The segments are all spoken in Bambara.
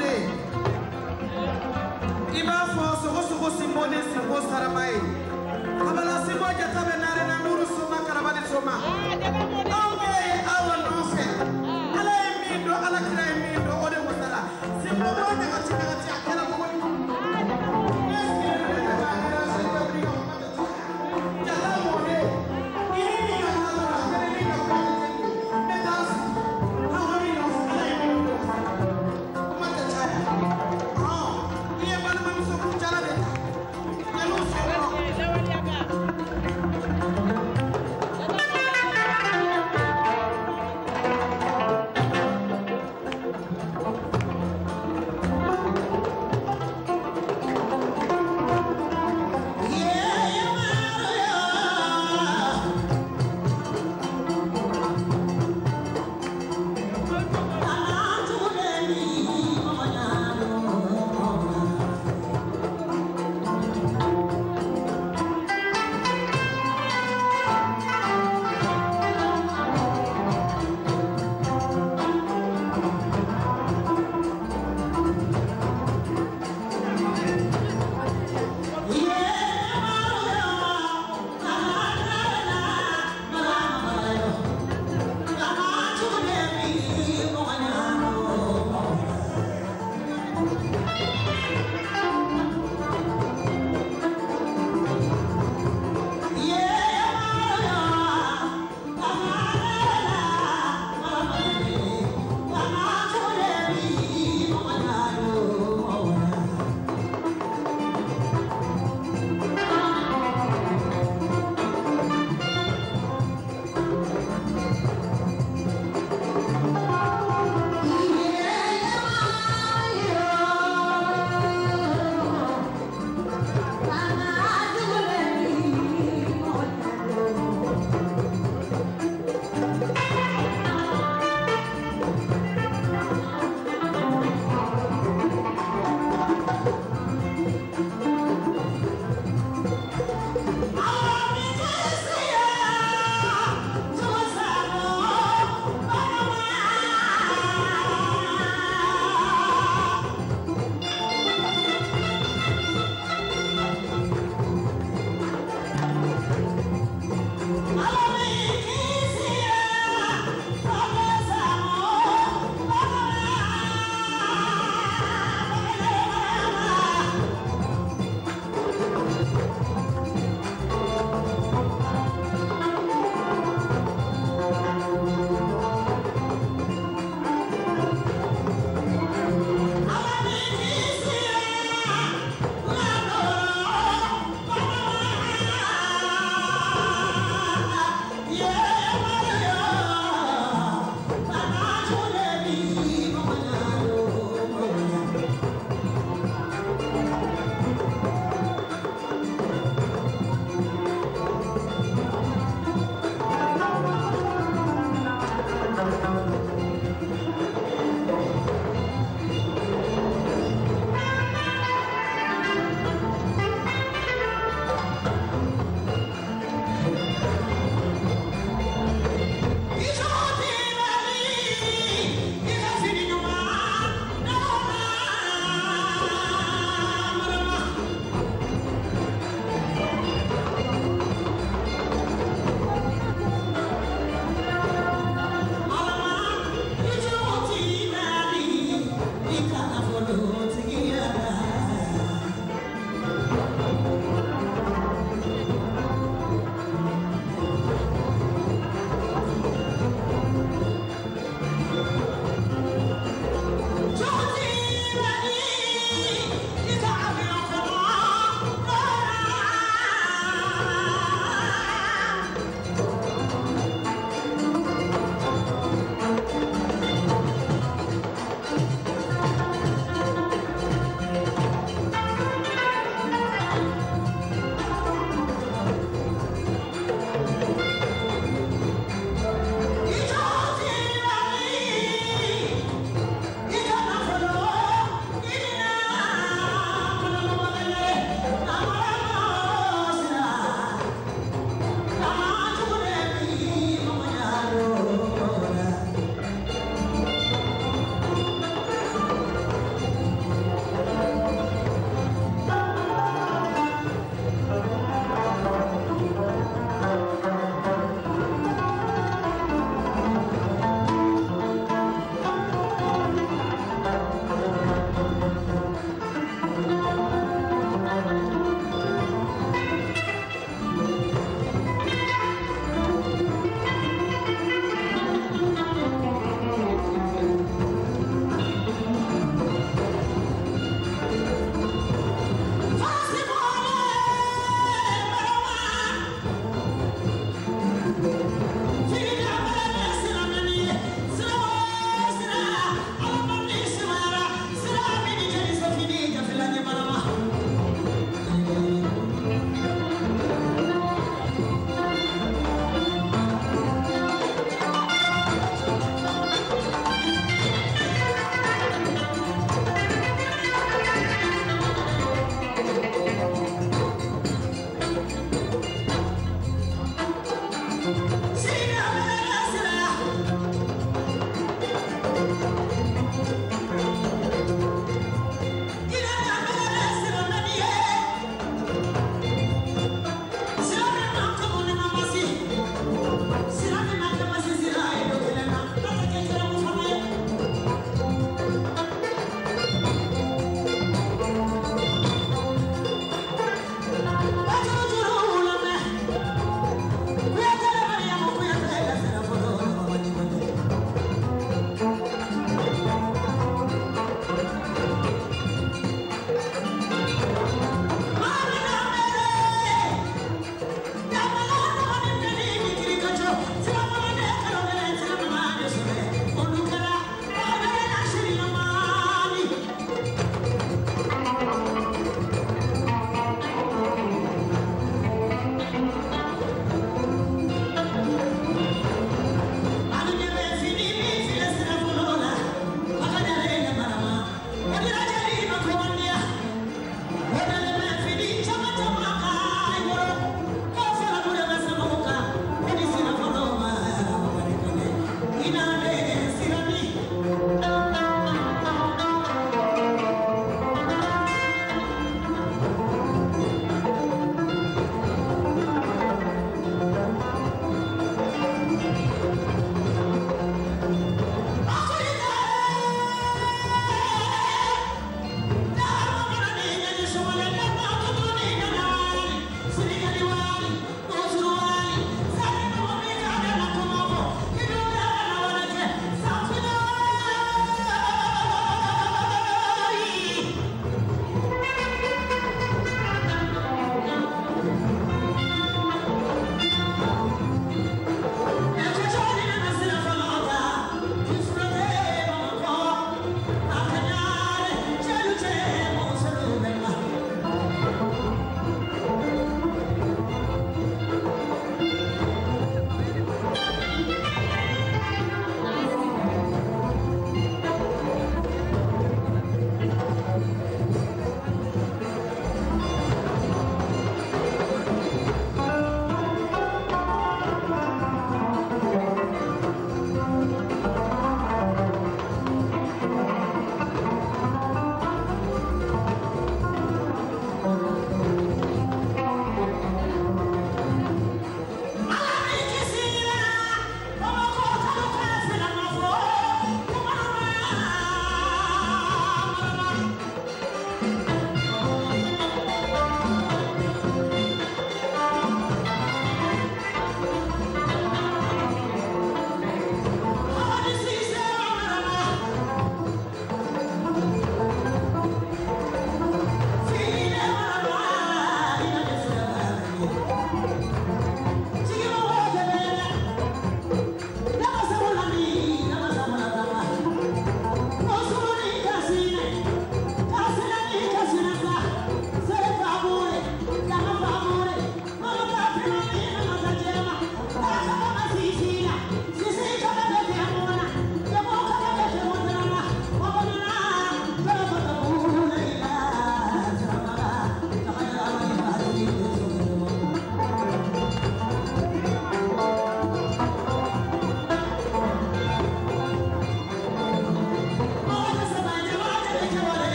de ye. I b'a fɔ sogo sogo sinbo ni sinbo sarama ye. Kabala sinbo jata bɛ naare na nuru soma karaba ni soma. Anw bɛ ye awa nɔfɛ. Ala ye min dɔn, Ala kira ye min dɔn, o de wasara. Sinbo b'o ɲagati ɲagati a kɛra cogo di? Ne sigilen bɛ ne k'a kɛra seli bɛ wuli ka kuma tɛ caya. Jata mɔden, i ni min ka kan dɔrɔn, a fɛnɛ ni ka kuma tɛ kelen ye. N bɛ taa sigi. Aw ni nɔfɛ, Ala ye min dɔn, kuma tɛ caya. Ɔn, i ye balimamuso kuncala de ta. Jeliw sɔrɔ.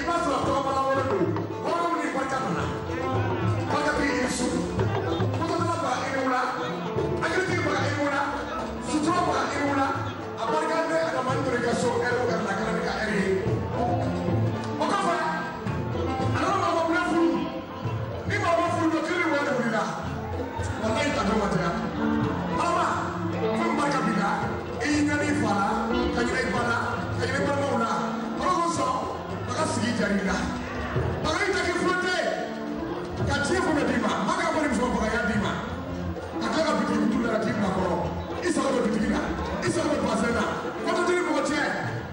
b'a sɔrɔ tɔgɔbala wɛrɛ don hɔrɔnw ni barika nana barika tɛ i su kototɔla baga i ni wula hakilitigi baga i ni wula sutura baga i ni wula a barika bɛ adamaden dɔ ka so ɛri o ɛri la kɛra ni ka ɛri ye o kɔfɛ a nana mɔgɔ furu ni mɔgɔ furu dɔ kiri wɛrɛ wulila walayi ta dɔ ma tɛgɛ alama fɛn barika b'i la i y'i ɲani i fa la ka ɲinɛ i ba la ka ɲinɛ i balimaw la olu ko sɔn baga sigi jar'i la baga y'i ta k'i fulote ka diɲɛ fɛn bɛɛ d'i ma maa ka bɔ ni muso bagaya d'i ma ka tila ka bitigi kutu la k'i bila kɔrɔ i sago bɛ bitigi la i sago bɛ bazɛn na kɔtɔ tɛ ni mɔgɔ cɛ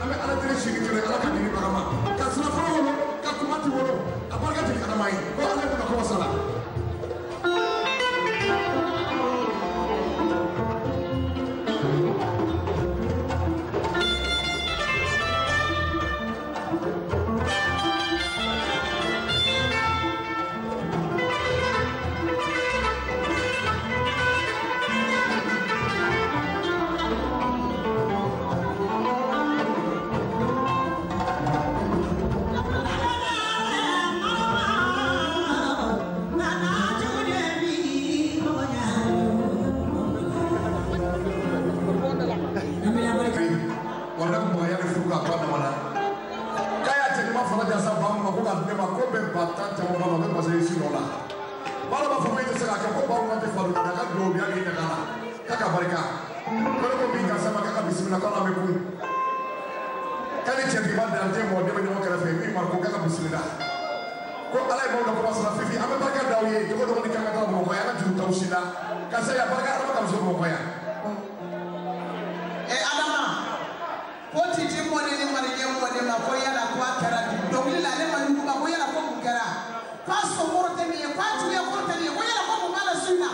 an bɛ ala deli sini kelen ala ka di ni baga ma ka sira fɔlɔ wolo ka kuma ti wolo a barika jigin adama ye ko ala bɛna kɔmɔ sala. Ko yala ko mun kɛra? K'a sɔn kɔrɔ tɛ min ye, k'a juguya kɔrɔ tɛ min ye, ko yala ko mun b'a la su in na?